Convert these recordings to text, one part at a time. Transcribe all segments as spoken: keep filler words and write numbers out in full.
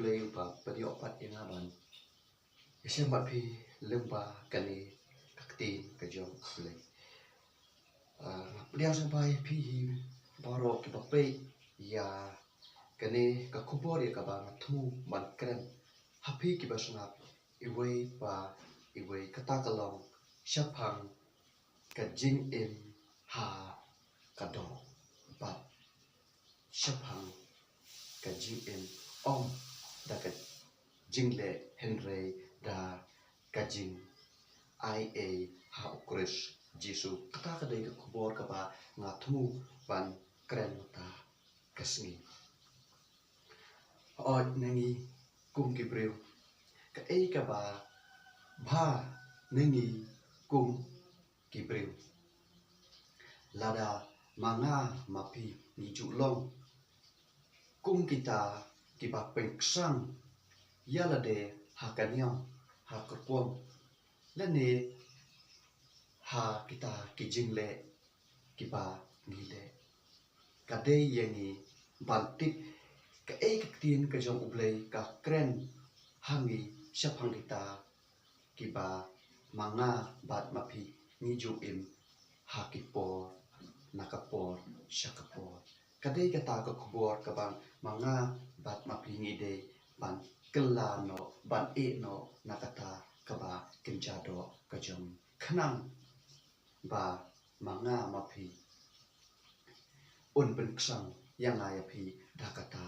Blei uba pynïoh pat ïa nga ban ïashem bad phi lyngba kane ka ktien ka jong U Blei. Ah, nga pdiang sngewbha ïa phi hi baroh kiba peit ïa kane ka khubor ïa kaba nga thmu ban kren ha phi kiba sngap iwei pa iwei, kata ka long shaphang ka jingim ha ka doh bad shaphang ka jingim, ym da ka jingleh hynrei da ka jingai ei ha U Khrist Jisu. Kata ka dei ka khubor kaba nga thmu ban kren mynta ka sngi. Hooid, na ngi kum ki briew, kaei kaba bha na ngi kum ki briew? Lada ma nga ma phi ngi ju long kum kita kiba pynkhrang ïa lade ha ka niam, ha ka rukom, lane ha kita ki jingleh kiba ngi leh, ka dei ïa ngi ban tip kaei ka ktien ka jong U Blei ka kren ha ngi shaphang kita kiba ma nga bad ma phi ngi ju im ha ki por, na ka por sha ka por. Ka dei kata ka khubor kaba ma nga bad ma phi ngi dei ban kylla noh, ban ïeh noh na kata kaba kynja doh ka jong ngi, khnang ba ma nga ma phi un pynkhrang ïa nga ïa phi da kata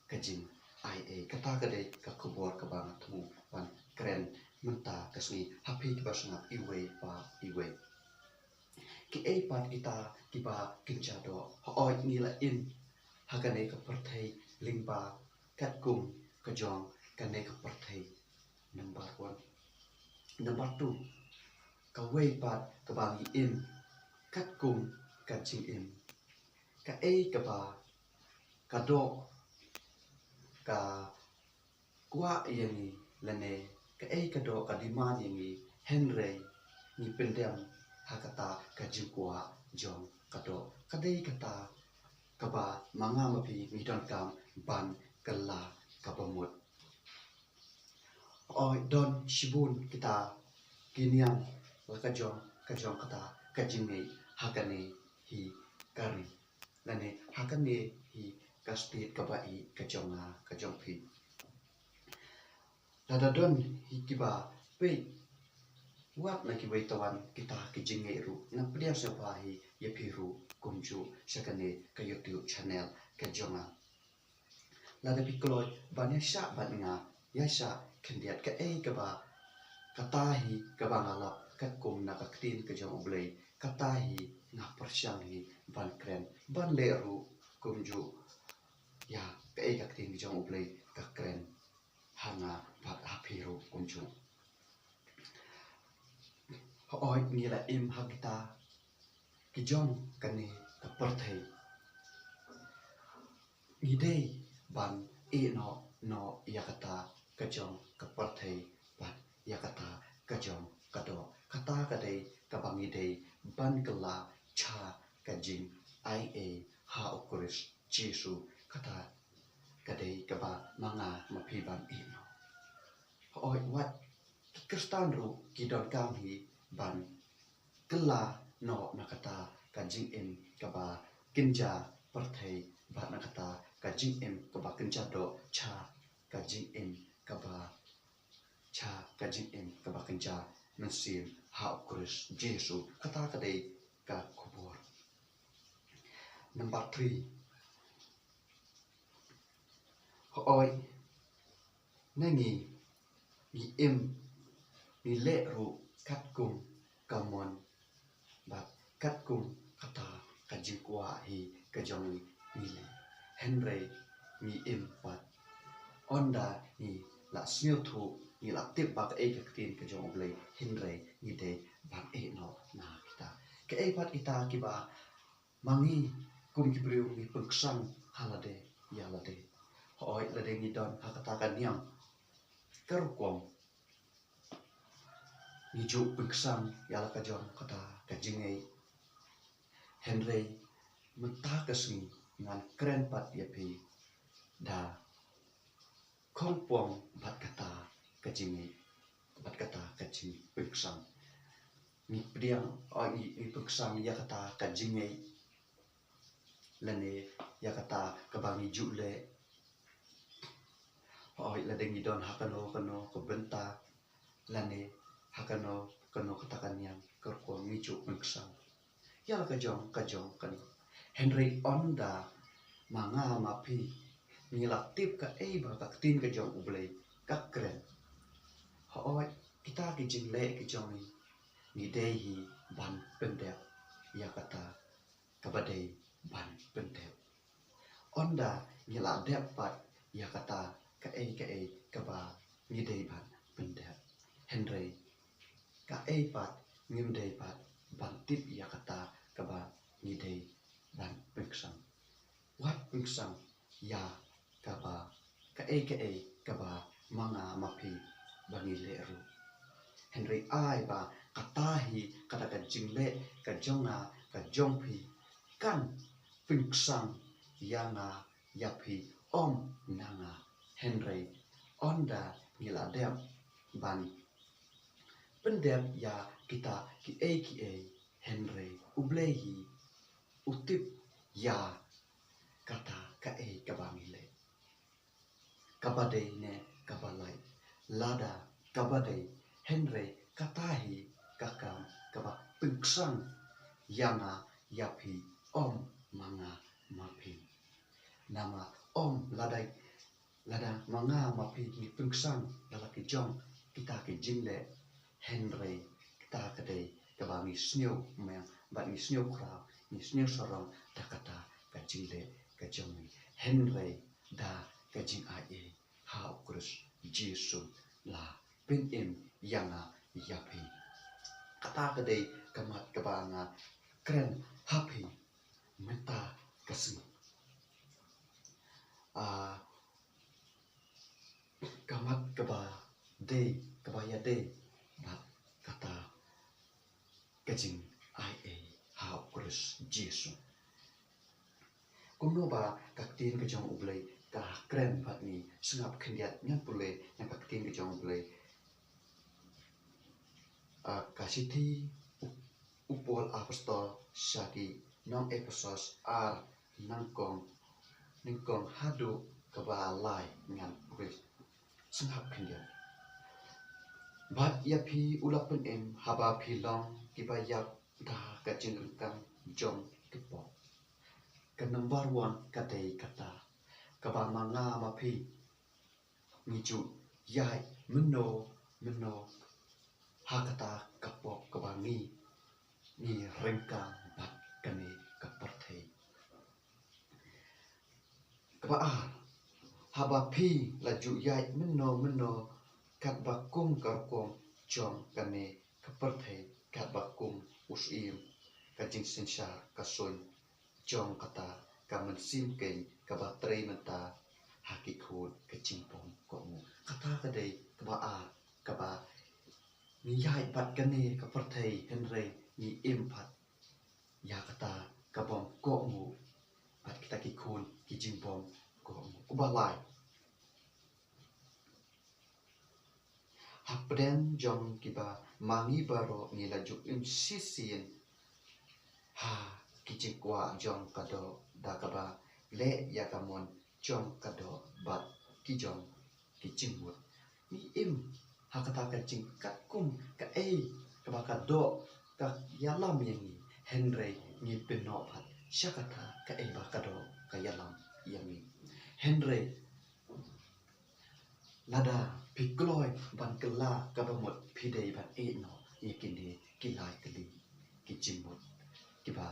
ka jingai ei. Kata ka dei ka khubor kaba nga thmu ban kren mynta ka sngi ha phi kiba sngap iwei pa iwei. Kiei pat kita kiba kynja doh? Hooid, ngi la im ha kane ka pyrthei lyngba katkum ka jong kane ka pyrthei. Number one. Number two, kawei pat kaba ngi im katkum ka jingim. Kaei kaba ka doh ka kwah ïa ngi, lane kaei ka doh ka demand ïa ngi, hynrei ngi pyndem ha kata ka jingkwah jong ka doh. Ka dei kata kaba ma nga ma phi ngi donkam ban kylla kaba mut. Hooid, don shibun kita ki niam la ka jong, ka jong kata ka jingngeit ha kane hi ka ri, lane ha kane hi ka state kaba ïeit ka jong nga, ka jong phi. Lada don hi kiba peit wat na kiwei tawon kita ki jingngeit ruh, nga pdiang sngewbha hi ïa phi ruh kumjuh sha kane ka YouTube channel ka jong nga. Lada phi kloi ban ïashah bad nga, ïashah khyndiat kaei kaba, kata hi kaba nga lap katkum na ka ktien ka jong U Blei, kata hi nga pyrshang hi ban kren, ban leh ruh kumjuh ïa kaei ka ktien ka jong U Blei ka kren ha nga bad ha phi ruh kumjuh. Hooid, ngi la im ha kita ki jong kane ka pyrthei. Ngi dei ban ïeh noh, noh ïa kata ka jong ka pyrthei bad ïa kata ka jong ka doh. Kata ka dei kaba ngi dei ban kylla sha ka jingai ei ha U Khrist Jisu. Kata ka dei kaba ma nga ma phi ban ïeh noh. Hooid, wat ki Khristan ruh ki donkam hi ban kylla noh na kata ka jingim kaba kynja pyrthei bad na kata ka jingim kaba kynja doh sha ka jingim kaba, sha ka jingim kaba kynja mynsiem ha U Khrist Jisu. Kata ka dei ka khubor. Number three. Hooid, na ngi, ngi im, ngi leh ruh katkum ka mon bad katkum kata ka jingkwah hi ka jong ngi, ngi leh. Hynrei ngi im pat, ynda ngi la sngewthuh, ngi la tip ba kaei ka ktien ka jong U Blei, hynrei ngi dei ban ïeh noh na kita. Kaei pat kita kiba ma ngi kum ki briew ngi pynkhrang ha lade ïa lade? Hooid, lada ngi don ha kata ka niam ka rukom, ngi ju pynkhrang ïa la ka jong kata ka jingngeit. Hynrei mynta ka sngi ngan kren pat ïa phi da khongpong bad kata ka jingngeit, bad kata ka jingpynksan. Ngi pdiang, oh, ngi, ngi pynksan ïa kata ka jingngeit, lane ïa kata kaba ngi ju leh. Hooid, lada ngi don ha kano kano ka bynta, lane ha kano kano kata ka niam, ka rukom ngi ju pynksan ïa la ka jong ka jong kano. Hynrei ynda ma nga ma phi ngi la tip kaei ba ka ktien ka jong U Blei ka kren, hooid, kita ki jingleh ki jong ngi, ngi dei hi ban pyndep ïa kata kaba dei ban pyndep. Ynda ngi la dep pat ïa kata kaei kaei kaba ngi dei ban pyndep, hynrei kaei pat ngim dei pat ban tip ïa kata kaba ngi dei ban pynksan. Wat pynksan ïa kaba kaei kaei kaba ma nga ma phi ba ngi leh ruh. Hynrei ai ba kata hi kata ka jingleh ka jong nga ka jong phi kan pynksan ïa nga ïa phi, ym na nga. Hynrei ynda ngi la dep ban pyndep ïa kita kiei kiei, hynrei U Blei hi u tip ïa kata kaei kaba ngi leh, kaba dei ne kaba lait, lada kaba dei, hynrei kata hi ka kam kaba pynksan ïa nga ïa phi, ym ma nga ma phi. Namar ym lada, lada ma nga ma phi ngi pynksan ïa la ki jong kita ki jingleh, hynrei kata ka dei kaba ngi sniew meng bad ngi sniew khraw, ngi sniew sarong da kata ka jingleh ka jong ngi, hynrei da ka jingai ei ha U Khrist Jisu la pynim ïa nga ïa phi. Kata ka dei ka mat kaba nga kren ha phi mynta ka sngi. Ah, ka mat kaba dei, kaba ïadei bad kata ka jingai ei ha U Khrist Jisu. Kumno ba ka ktien ka jong U Blei ka kren bad ngi, sngap khyndiat ngan pule na ka ktien ka jong U Blei. Ah, ka shithi u, u Paul apostol sha ki nong Ephesos ar, nyngkong, nyngkong haduh kaba lai, ngan pule. Sngap khyndiat. Bad ïa phi u la pynim haba phi long kiba ïap da ka jingryngkang jong ki pop. Ka number one ka dei kata kaba ma nga ma phi ngi ju ïaid mynno mynno ha kata ka pop kaba ngi, ngi ryngkang bad kane ka pyrthei. Kaba ar, haba phi la ju ïaid mynno mynno katba kum ka rukom jong kane ka pyrthei, katba kum u syiem, ka jingsynshar ka suiñ jong kata ka mynsiem keiñ kaba trei mynta ha ki khun ka jingbymkohnguh. Kata ka dei kaba ar, kaba ngi ïaid bad kane ka pyrthei hynrei ngi im pat ïa kata ka bymkohnguh bad kita ki khun ki jingbymkohnguh. Kaba lai, hapdeng jong kiba ma ngi baroh ngi la ju im shisien ha ki jingkwah jong ka doh da kaba leh ïa ka mon jong ka doh bad ki jong ki jingmut. Ngi im ha kata ka jingkatkum kaei kaba ka doh ka ïalam ïa ngi, hynrei ngi pynnoh pat sha kata kaei ba ka doh ka ïalam ïa ngi. Hynrei lada phi kloi ban kylla kaba mut, phi dei ban ïeh noh ïa kine ki lai tylli ki jingmut kiba,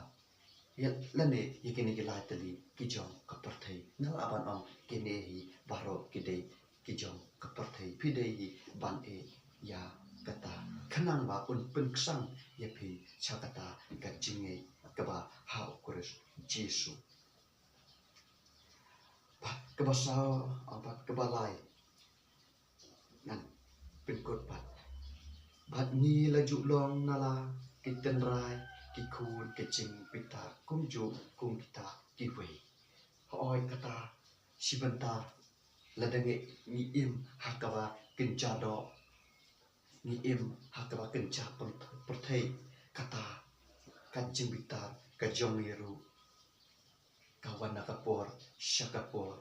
ïa, lane ïa kine ki lai tylli ki jong ka pyrthei. Nga lah ban ong kine hi baroh ki dei ki jong ka pyrthei. Phi dei hi ban ïeh ïa kata khnang ba un pynksan ïa phi sha kata ka jingngeit kaba ha U Khrist Jisu. Bad kaba saw, ah, bad kaba lai, ngan pynkut pat. Bad ngi la ju long na la ki tynrai, ki khun ka jingbitar kumjuh kum kita kiwei. Hooid, kata shi bynta Lada ngi, ngi im ha kaba kynja doh, ngi im ha kaba kynja pyrthei, kata ka jingbitar ka jong ngi ruh ka wan na ka por sha ka por.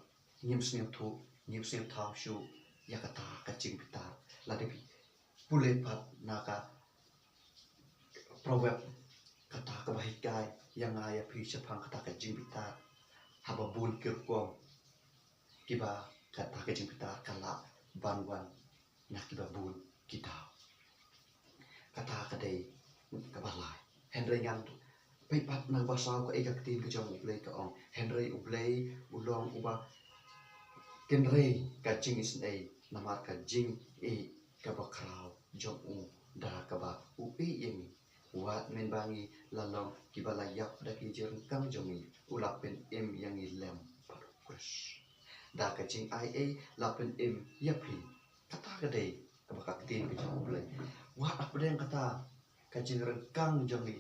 Ngim sngewthuh, ngim sngewthaw shuh ïa kata ka jingbitar. Lada phi pule pat na ka Proverb, kata kaba hikai ïa nga ïa phi shaphang kata ka jingbitar, haba bun ki rukom kiba kata ka jingbitar ka lah ban wan na kiba bun ki daw. Kata ka dei kaba lai. Hynrei ngan peit pat na kaba saw, kaei ka ktien ka jong U Blei ka ong: Hynrei U Blei u long uba kynrei ka jingisynei, namar ka jingïeit kaba khraw jong u da kaba u ïeit ïa ngi. Wat mynba ngi la long kiba la ïap da ki jingryngkang jong ngi, u la pynim ïa ngi lem bad U Khrist. Da ka jingaiei la pynim ïa phi. Kata ka dei kaba ka ktien ka jong U Blei. Wat hapdeng kata ka jingryngkang jong ngi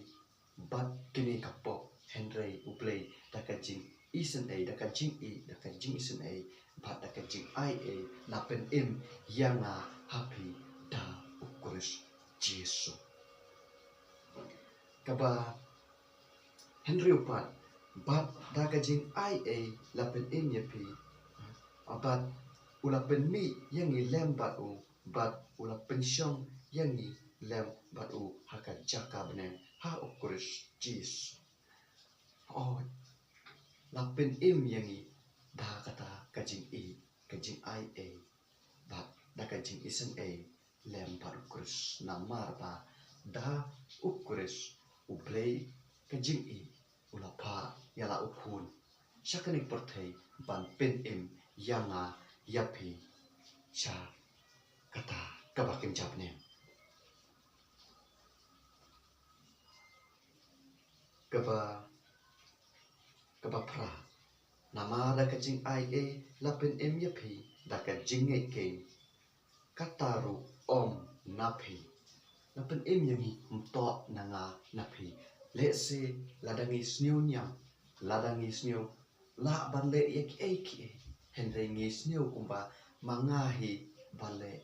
bad kine ka pop, hynrei U Blei da ka jingisynei, da ka jingïeit, da ka jingisynei bad da ka jingaiei la pynim ïa nga ha phi da U Khrist Jisu. Kaba hynriew pat, bad da ka jingaiei la pynim ïa phi, bad u la pynmih ïa ngi lem bad u, bad u la pynshong ïa ngi lem bad u ha ka jaka bneng ha U Khrist Jisu. Oh, la pynim ïa ngi da kata ka jingïeit, ka jingaiei, bad da ka jingisynei lem bad U Khrist, namar ba da U Khrist U Blei ka jingïeit u la phah ïa la u Khun sha kane ka pyrthei ban pynim ïa nga ïa phi sha kata kaba kynja bneng. Kaba, kaba phra, namar da ka jingaiei la pynim ïa phi da ka jingngeit keiñ, kata ruh ym na phi. La pynim ïa ngi, ym toh na nga na phi. Lehse lada ngi sngewniam, lada ngi sngew lah ban leh ïa kiei kiei, hynrei ngi sngew kumba ma nga hi ba leh,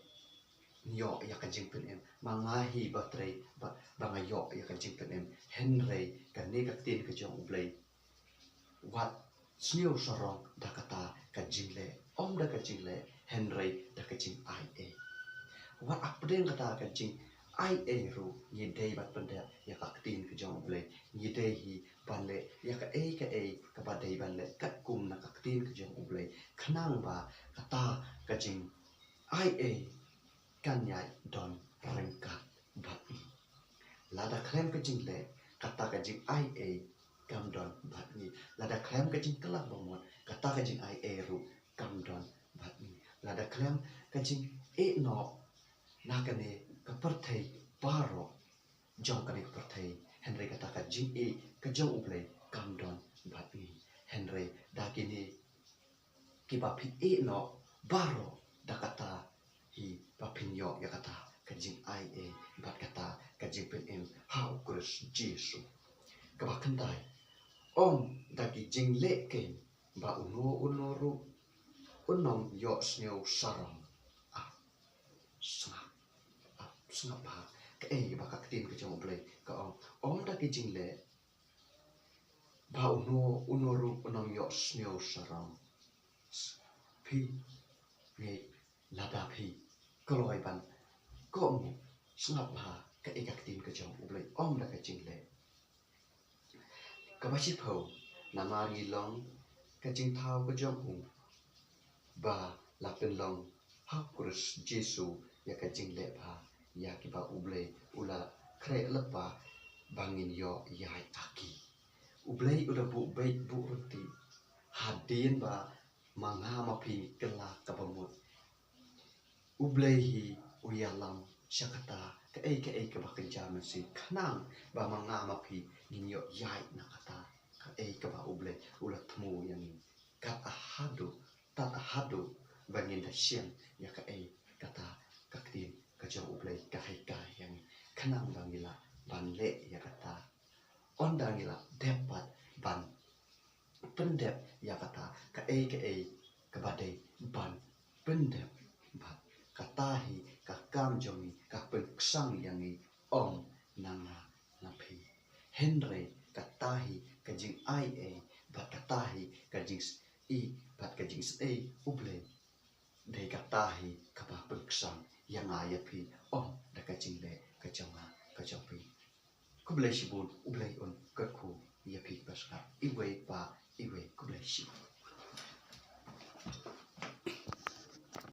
ïoh ïa ka jingpynim, ma nga hi ba trei ba, ba nga ïoh ïa ka jingpynim. Hynrei kane ka ktien ka jong U Blei, wat sngew sarong da kata ka jingleh, ym da ka jingleh, hynrei da ka jingaiei. Wat hapdeng kata ka jingaiei ruh ngi dei ban pyndep ïa ka ktien ka jong U Blei. Ngi dei hi ban leh ïa kaei kaei kaba dei ban leh katkum na ka ktien ka jong U Blei, khnang ba kata ka jingaiei kan ïai don ryngkat bad ngi. Lada khlem ka jingleh, kata ka jingaiei kam don bad ngi. Lada khlem ka jingkylla ba mut, kata ka jingaiei ruh kam don bad ngi. Lada khlem ka jingïehnoh na kane ka pyrthei baroh jong kane ka pyrthei, hynrei kata ka jingïeit ka jong U Blei kam don bad ngi. Hynrei da kine kiba phi ïehnoh baroh, da kata hi ba phin ïoh ïa kata ka jingaiei bad kata ka jingpynim ha U Khrist Jisu. Kaba khyndai, ym da ki jingleh keiñ ba uno uno ruh un ym ïohsngew sarong. Ah, sngap, ah, sngap bha kaei ba ka ktien ka jong U Blei ka ong. Ym da ki jingleh ba uno uno ruh un ym ïohsngew sarong. Phi ngeit lada phi kloi ban kohnguh, sngap bha kaei ka ktien ka jong U Blei, ym da ka jingleh. Kaba shiphew, namar ngi long ka jingthaw ka jong u, ba la pynlong ha U Khrist Jisu ïa ka jingleh bha ïa kiba U Blei u la khreh lypa ba ngin ïoh ïaid ha ki. U Blei u da buh beit buh ryntih hadien ba ma nga ma phi ngi kylla kaba mut. U Blei hi u ïalam sha kata kaei kaei kaba kynja mynsiem, khnang ba ma nga ma phi ngin ïoh ïaid na kata kaei kaba U Blei u la thmu ïa ngi. Kat haduh, tat haduh ba ngin da shem ïa kaei kata ka ktien ka jong U Blei ka hikai ïa ngi, khnang ba ngi lah ban leh ïa kata. Ynda ngi lah dep pat ban pyndep ïa kata kaei kaei kaba dei ban pyndep, bad kata hi ka kam jong ngi ka pynksan ïa ngi, ym na nga na phi. Hynrei kata hi ka jingai ei, bad kata hi ka jingïeit, bad ka jingïeit U Blei. Dei kata hi kaba pynksan ïa nga ïa phi, ym da ka jingleh ka jong nga ka jong phi. Khublei shibun, U Blei un kyrkhu ïa phi baroh. Iwei pa iwei, khublei shibun.